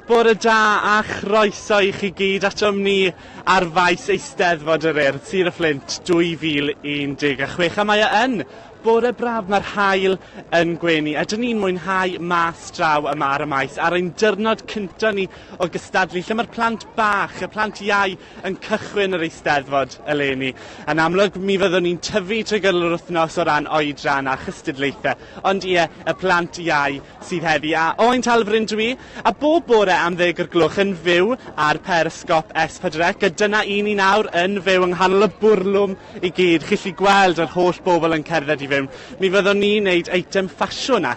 Bore da a chroeso i chi gyd atom ni ar faes Eisteddfod yr Urdd, Sir y Fflint 2016. A mae e yn bore braf, mae'r haul yn gwenu a dyn ni'n mwynhau mas draw yma ar y maes ar ein diwrnod cyntaf ni o gystadlu lle mae'r plant bach, y plant iau yn cychwyn yr Eisteddfod eleni. Yn amlwg mi fyddwn ni'n tyfu trwy gydol yr wythnos o ran oedran a chystadlaethau, ond ie, y plant iau sydd heddi. A Owain Talfryn dwi, a bob bore am ddeg o'r gloch yn fyw ar Periscop S4C, a dyna i ni nawr yn fyw yng nghanol y bwrlwm i gyd. Chi'n gallu gweld yr holl bobl yn cerdded i fewn. Mi fyddwn ni'n neud eitem ffasiwn a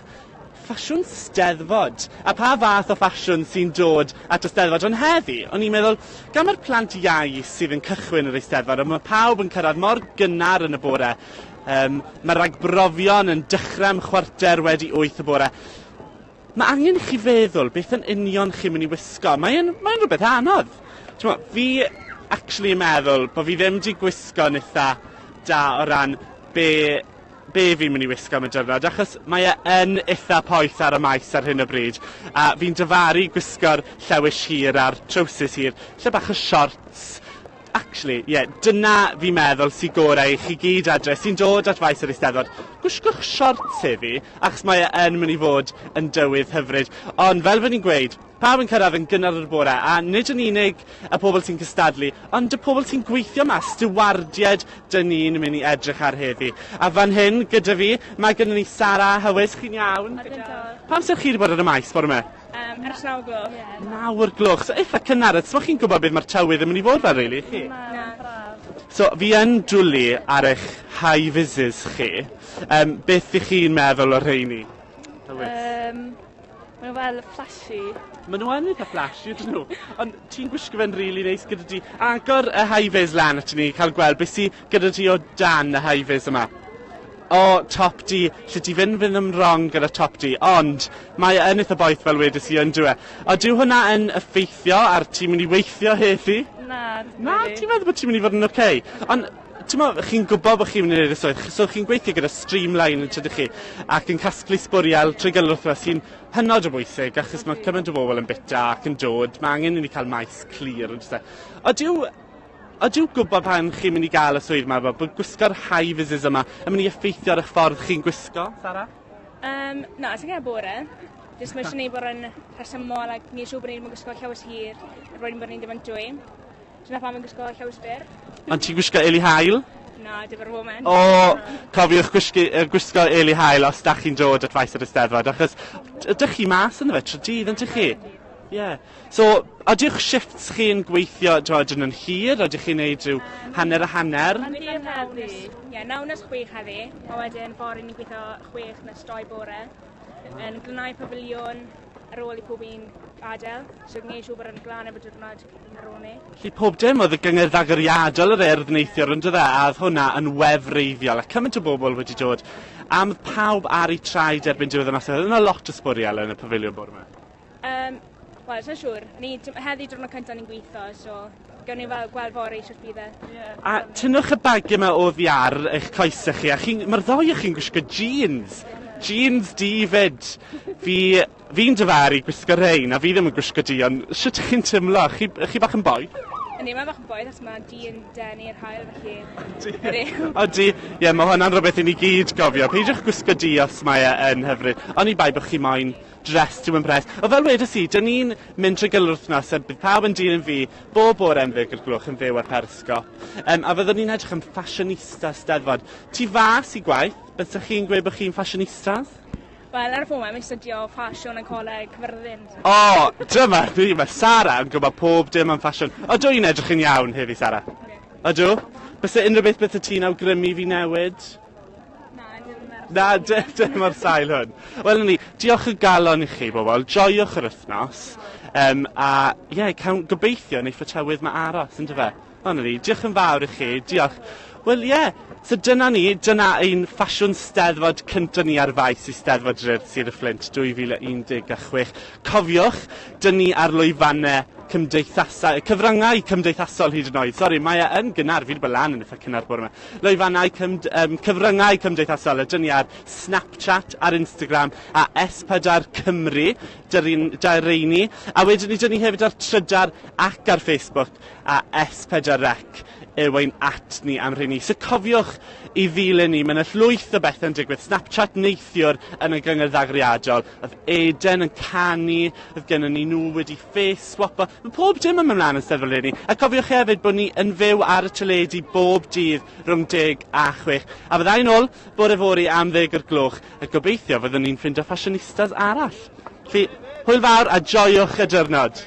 ffasiwn steddfod. A pa fath o ffasiwn sy'n dod at y steddfod? Ond heddi, o'n i'n meddwl, gan mae'r plant iau sydd yn cychwyn yr eisteddfod, a mae pawb yn cyrraedd mor gynnar yn y bore, Mae rhagbrofion yn dechrau am 8:15 y bore. Mae angen i chi feddwl beth yn union chi'n mynd i wisgo. Mae'n mae rhywbeth anodd. T'mo', fi actually yn meddwl bod fi ddim wedi gwisgo'n eitha da o ran be, be fi'n mynd i wisgo am y diwrnod, achos mae e yn eitha poeth ar y maes ar hyn o bryd. A fi'n dyfaru gwisgo'r llewis hir a'r trowsus hir, lle bach o shorts. Actually, ie, yeah, dyna fi'n meddwl sy'n gorau i chi gyd adre, sy'n dod at faes yr Eisteddfod. Gwisgwch shorts heddi, achos mae e yn mynd i fod yn dywydd hyfryd. Ond fel fy ni'n gweud, pawb yn cyrraedd yn gynnar o'r bore, a nid yn unig y pobl sy'n cystadlu, ond y pobl sy'n gweithio yma, stiwardiaid dyn ni'n mynd i edrych ar heddi. A fan hyn, gyda fi, mae gennym ni Sara Hywys, chi'n iawn? Pa amser chi wedi bod ar y maes bore yma? Ers 9 gloch. 9 o'r gloch, so eitha cynnar, so chi'n gwybod beth mae'r tywydd yn mynd i fod fel, really, chi? Na, braf. So, fi yn dwlu ar eich high-vises chi. Beth ych chi'n meddwl o'r rheini? Hywys? Maen nhw fel flashy. Maen nhw yn eitha flashy, ydyn nhw? Ond ti'n gwisgo fe'n rili neis gyda ti. Agor y high-vis lan at ni, cael gweld beth sydd gyda ti o dan y high-vis yma. O, top du, lle ti fynd fynd yn wrong gyda top du, ond mae e yn eitha boeth fel wedes i yn dyw e. O, dyw hwnna yn effeithio ar ti'n mynd i weithio heddi? Na, Na, ti'n meddwl bod ti'n mynd i fod yn oce? Okay? Ond, ti'n meddwl, chi'n gwybod bod chi'n mynd i wneud y swydd, so chi'n gweithio gyda Streamline yn tydych chi, ac yn casglu sbwriel trwy gydol yr wythnos sy'n hynod o bwysig, achos mae cymaint o bobl yn bita ac yn dod, mae angen i ni cael maes clir, yn dyfe. O, dyw Ydyw gwybod pan chi'n mynd i gael y swydd yma, bod gwisgo'r high vises yma yn mynd i effeithio ar eich ffordd chi'n gwisgo, Sara? Na, sy'n cael bore. Jyst mae eisiau gwneud bod yn rhesymol ac ni'n siŵr bod ni'n gwisgo llawes hir er bod ni'n ddim yn dwy. So na pam yn gwisgo llawes byr. Ond ti'n gwisgo eli haul? Na, dim ar y foment. O, cofiwch gwisgo, gwisgo eli haul os da chi'n dod at faes yr Eisteddfod, achos ydych chi mas ynddo fe trwy dydd, ydych chi? Ie. Yeah. So, ydych shifts chi'n gweithio, ti'n ydyn nhw'n hir, ydych chi'n neud rhyw hanner a hanner? Yn hir heddi. Ie, 9 nes 6 heddi, a wedyn fory ni'n gweithio 6 nes 2 bore. Yn glanhau pafiliwn ar ôl i pob un adael, so gwneud siŵr bod yn glan efo diwrnod ar ôl ni. Felly pob dim oedd y gyngerdd agoriadol yr Urdd neithiwr yn dod e, a oedd hwnna yn wefreiddiol, a cymaint o bobl wedi dod, am pawb ar eu traed erbyn diwedd y noson. Oedd yna lot o sbwriel yn y pafiliwn bore yma. Wel, sa'n siŵr. Ni, heddi diwrnod cyntaf ni'n gweithio, so gawn ni fel gweld fory sut bydd e. Yeah. A tynnwch y bagiau yma oddi ar eich coesau chi, a chi'n, mae'r ddoi o chi'n gwisgo jeans. Jeans du fyd. Fi'n dyfaru gwisgo rhein, a fi ddim yn gwisgo du, ond sut chi'n teimlo? Chi, chi bach yn boeth? Yndi, mae bach yn boeth, achos mae du yn denu'r haul, felly... Odi, ie, mae hwnna'n rhywbeth i ni gyd gofio. Peidiwch gwisgo du os mae e yn hyfryd. Oni bai bod chi moyn dress to impress. O fel wedes i, dyn ni'n mynd trwy gydol yr wythnos, a bydd pawb yn dilyn fi bob bore am 10 o'r gloch yn fyw ar Periscop. A fyddwn ni'n edrych am fashionista Steddfod. Tu fas i gwaith, bysach chi'n gweud bod chi'n fashionistas? Wel, ar y foment, mae'n studio ffasiwn yn coleg Caerfyrddin. O, dyma fi, mae Sara yn gwybod pob dim am ffasiwn. Ydw i'n edrych yn iawn heddi, Sara? Ydw? Byse unrhyw beth beth ti'n awgrymu fi newid? Na, dim ar sail hwn. Wel, ni, diolch o galon i chi, bobl. Joiwch yr wythnos. A, ie, yeah, cawn gobeithio wneith y tywydd ma aros, yn dyfe? O, na ni, diolch yn fawr i chi, diolch. Wel, ie, yeah, so dyna ni, dyna ein ffasiwn Steddfod cyntaf ni ar faes i Steddfod yr Urdd Sir y Fflint 2016. Cofiwch, dyn ni ar lwyfannau cymdeithasau, cyfryngau cymdeithasol hyd yn oed. Sori, mae e yn gynnar, fi wedi bod lan yn eitha cynnar bore yma. Lwyfannau cymd, cyfryngau cymdeithasol, ydyn ni ar Snapchat, ar Instagram a S4 Cymru, dy'r reini. A wedyn ni, dyn ni hefyd ar Trydar ac ar Facebook a S4 Rec yw ein at ni am rheini. So cofiwch i ddilyn ni, mae yna llwyth o bethau'n digwydd. Snapchat neithiwr yn y gyngerdd agoriadol. Oedd Eden yn canu, oedd gennym ni nhw wedi face swapo. Mae pob dim yn mynd mlaen yn Steddfod eleni. A cofiwch hefyd bod ni yn fyw ar y teledu bob dydd rhwng 10 a 6. A fyddai nôl bore fory am 10 o'r gloch a gobeithio fyddwn ni'n ffindo fashionistas arall. Felly, hwyl fawr a joiwch y diwrnod.